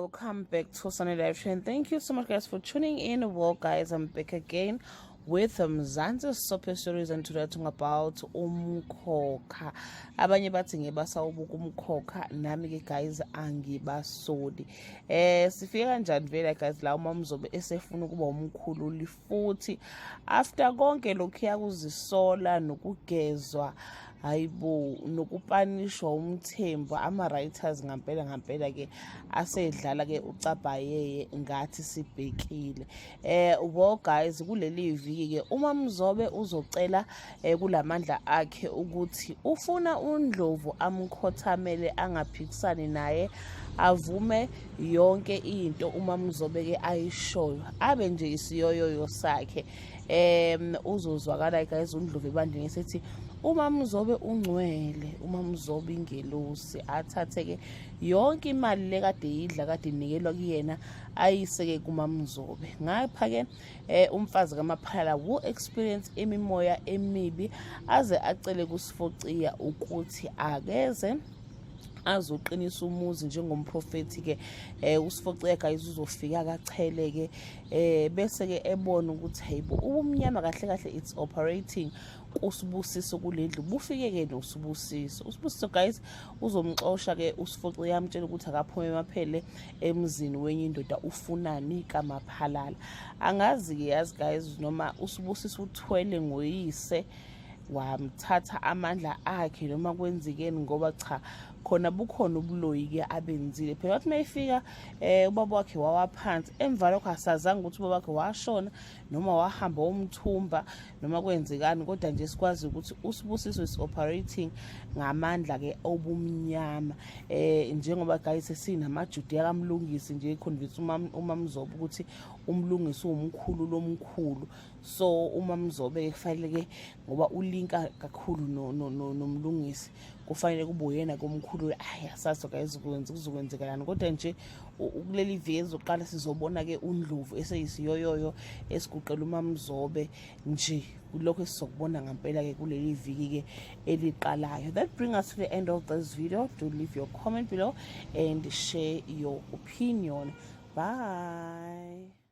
Welcome back to Sunny Live Show, and thank you so much, guys, for tuning in. Well, guys, I'm back again with Mzansi Soap Stories, and today talking about Umkhokha. Abanye bathi ngebasawubuka Umkhokha, nami ke guys angibasoli. Sifike kanjani vele guys la uMamzobe esefuna ukuba umkhululi futhi after konke lokhu yakuzisola nokugezwa, hayibo, nokupanishwa uMthembu, ama-writers ngampela ngampela ke asedlala ke ucabhayeye ngathi sibhekile. Well guys, kuleli viki ke uma Mzobe uzocela kulamandla akhe ukuthi ufuna uNdlovu amkhothamele, angaphikisani naye, avume yonke into uma Mzobe ke ayishoyo, abe nje isiyoyoyo sakhe. Uzozwakala guys uNdlovu ebandleni esethi uma Mzobe ungcwele, uma Mzobe ingelosi, athathe-ke yonke imali le kade yidla, kade inikelwa kuyena, ayise-ke kuMamzobe. Ngapha-ke umfazi kaMaphalala will experience imimoya emibi aze acele kuSifociya ukuthi akeze azoqinisa umuzi njengomprofethi ke. USifociya guys uzofika akachele ke, bese ke ebona ukuthi hayibo, ubumnyama kahle kahle it's operating kuSibusiso kulendlu. Bufike ke noSibusiso. USibusiso guys uzomxosha ke uSifociya, yamtshela ukuthi akaphume emaphele emzini wenye indoda, ufunani kaMaphalala. Angazi ke yazi guys noma uSibusiso uthwele ngoyise wamthatha amandla akhe noma kwenzekeni, ngoba cha, khona bukhona ubuloyi ke abenzile phela. Wathi mayifika ubaba wakhe wawaphansi, emva lokho asazange ukuthi ubaba wakhe washona noma wahamba umthumba noma kwenzekani, kodwa nje sikwazi ukuthi uSibusiso is operating ngamandla ke obumnyama, njengoba guys sinamaJudiya kaMlungisi nje convince uMamzobe ukuthi uMlungisi uwumkhulu lomkhulu. So uMamzobe kufanele ke, ngoba ulinka kakhulu noMlungisi, kufanele kube uyena komkhulu. Ayi, asazi guys kuzokwenzekalani, kodwa nje kuleli viki ezoqala sizobona ke uNdlovu eseyisiyoyoyo esiguqela uMamzobe nje. Kulokho esizokubona ngampela ke kuleli viki ke eliqalayo. That bring us to the end of this video. Do leave your comment below and share your opinion. Bye.